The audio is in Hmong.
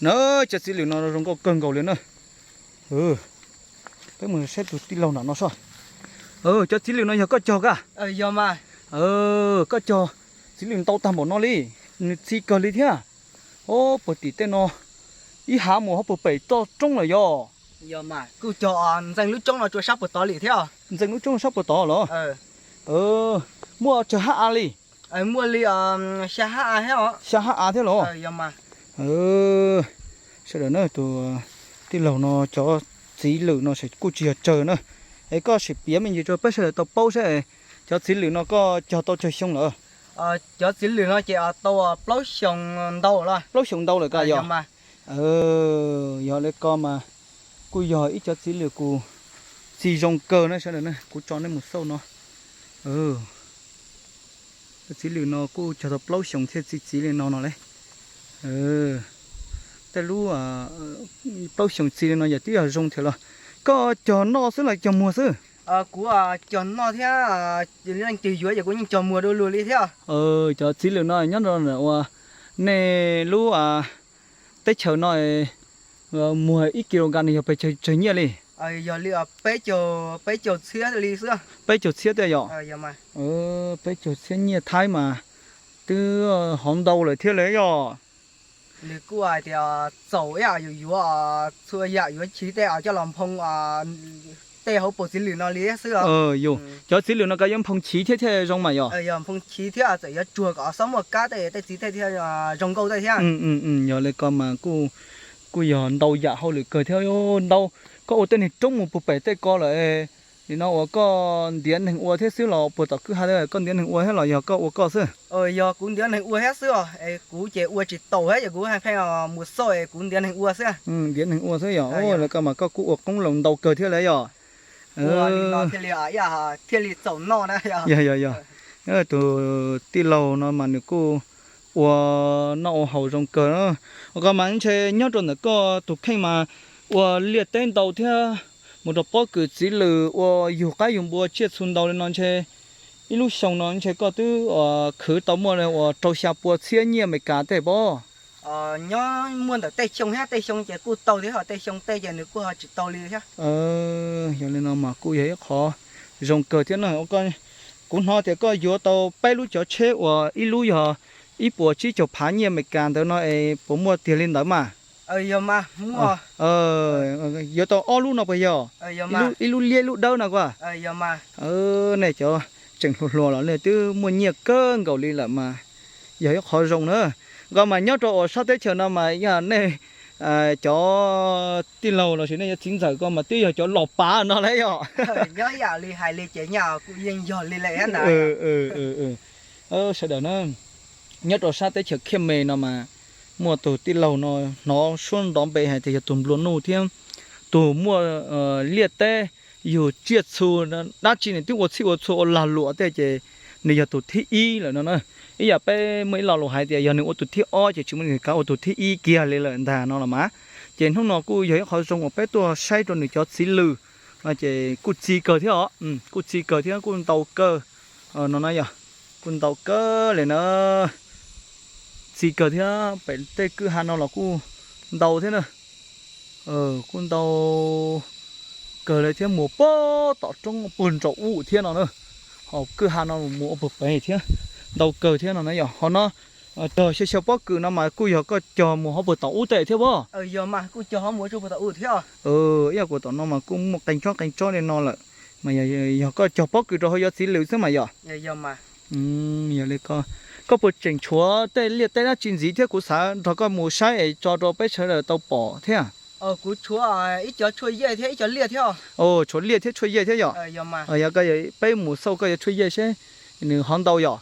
Na, cov txiv lwm no zoo nkauj kawg nkaus li na. Peb mus saib tus tij laug nram no soj. Cov txiv lwm no yog koj cog ka? Koj cog txiv lwm ntau tag npaum no li, nws txi kawg li thiab. Ob, puag tim tej no ib hav mus hauv puag pem toj roob lawm yog? Kuj cog ntxeeg lub roob no rua sab puag tod li thiab. Ntxeeg lub roob sab puag tod los? Muaj tsawg hab av li? Muaj li xya hab av thiab los? Sawv daws na, tus tij laug no cov txiv lwm no kuj tsis yog tsawg na. Es koj sim piav me ntsis rau peb sawv daws tau paub saib, cov txiv lwm no koj cog tau tsawg xyoo lawm? Cov txiv lwm no ces tau plaub xyoos ntau lawm. Plaub xyoos ntau lawm ka yog? Yog li ko mas kuj yog ib cov txiv lwm kuj txi zoo kawg na sawv daws na, kuv tso nej mus xauj no. Cov txiv lwm no kuj cog tau plaub xyoos thiaj txi txiv li no no li. Tej lub plaub xyoos txi li no yog twb yog zoo thiab los? Koj cog noj xwb los cog muag xwb? Kuv cog noj thiab, leej twg yuav ces kuv yeej cog muag dua luag li thiab. Cov txiv lwm no nyob rau ntawm uas nej lub teb chaws no muag ib kilogram nws yog pes tsawg nyiaj li? Yog li peb caug txhiab li xwb. Peb caug txhiab tiag yog? Peb caug txhiab nyiaj Thaib mas twb hov ntau lawm thiab li yog. Nws kuj hais tias txaus ib yam yus yuav txhua yam yuav chiv tej coj los nphoo tej hauv paus txiv lwm no li xwb. Yus cov txiv lwm no koj yuav nphoo chiv thiab thiaj zoo mas yog? Yog nphoo chiv thiab txawm yuav tsuag kom xob muaj kab tej tej txiv tej thiaj zoo nkauj tej thiab. Yog li ko mas kuj yog ntau yam hauj lwm kawg thiab ntau. Koj ua tej niag roob mus puag pem tej ko lawm, nim no uas koj ntiav neeg ua thiab xwb los puag tom kwj ha koj ntiav neeg ua thiab los yog koj ua koj xwb? Yog kuv ntiav neeg ua thiab xwb os, kuv ces ua tsis taus thiab ces kuv pheej mus xauj es kuv ntiav neeg ua xwb. Ntiav neeg ua xwb yog? Lawv ko mas koj kuj ua qoob loo ntau kawg thiab lawm yog? Thiaj li txaus noj na. Yog yog yog. Tus tij laug no mas nws kuj ua noj ua haus zoo kawg. Ua ko mas ntshe nyob rau ntawm koj tus kheej mas ua liaj teb ntau thiab mus rau pob kws txiv lwm ua yug qaib yug npua tsiaj txhu ntau li no ntshe ib lub xyoo no ntshe koj twb khwv tau muaj uas rau xya pua txhiab nyiaj Amelikas tej pob. Nyob muaj ntawm tej xyoo thiab tej xyoo ces kuj tau thiab ho tej xyoo tej ces nws kuj ho tsis tau li thiab. Yog li no mas kuj yog ib qho zoo kawg thiab na. Kuv hnov tias koj yuav tau peb lub cov tsheb uas ib lub yog ib puas tsib caug phav nyiaj Amelikas ntawd no es puas muaj tiag li ntawd mas? Yuav tau ob lub no puas yog? Ib lub liab ib lub dawb no kuj. Nej cov tseem hluas hluas los nej twb muaj nyiaj kawg nkaus li lawm mas yog ib qho zoo na. Nkaus mas nyob rau uas sab teb chaws no mas yog nej cov tij laug los sis nej cov txiv ntxawm ko mas twb yog cov los pav no lawm yog? Nyob yam li hais li ces kuj yeej yog li lawm. Sawv daws na, nyob rau sab teb chaws Khiaj Me no mas muaj tus tij laug no hnov suab ntov npe hais tias yog tus nplua nuj thiab tus muaj liaj teb yug tsiaj txhu dab tsi nws twb ua txhij ua txhua ua lag luam tej ces nws yog tus thib ib lawm no na. Ib yam peb muaj ib lo lus hais tias yog nws ua tus thib ob ces tsis muaj neeg kav ua tus thib ib kiag li lawm ntag no los mas. Ces hnub no kuj yog ib qho zoo uas peb tuaj saib rau nws cov txiv lwm no ces kuj txi kawg thiab os, kuj txi kawg thiab kuj ntau kawg no na yog, kuj ntau kawg li na. Txi kawg thiab pem tej kwj ha no los kuj ntau thiab na. Kuj ntau kawg li thiab mus puag tom roob puag nraum ub thiab no na. Ho kwj ha no mus ua puag pem thiab ntau kawg thiab no na yog. Ho no cog xyaw xyaw pob kws no mas kuj yog koj cog mus hauv puag tom ub tej thiab pob? Ib yam kuv tom no mas kuj muaj qee tsob qee tsob li no lawm, mas yog koj cog pob kws rau hauv yuav txiv lwm xwb mas yog. Yog li koj puas tseem tshuav tej liaj teb dab tsi ntxiv thiab kuv xav nrog koj mus saib es tso rau peb sawv daws tau pom thiab? Kuv tshuav ib cov tshuaj yej thiab ib cov liaj thiab. Tshuav liaj thiab tshuaj yej thiab yom? Yog koj peb mus xauj koj yuav tshuaj yej seb nws hov ntau yom?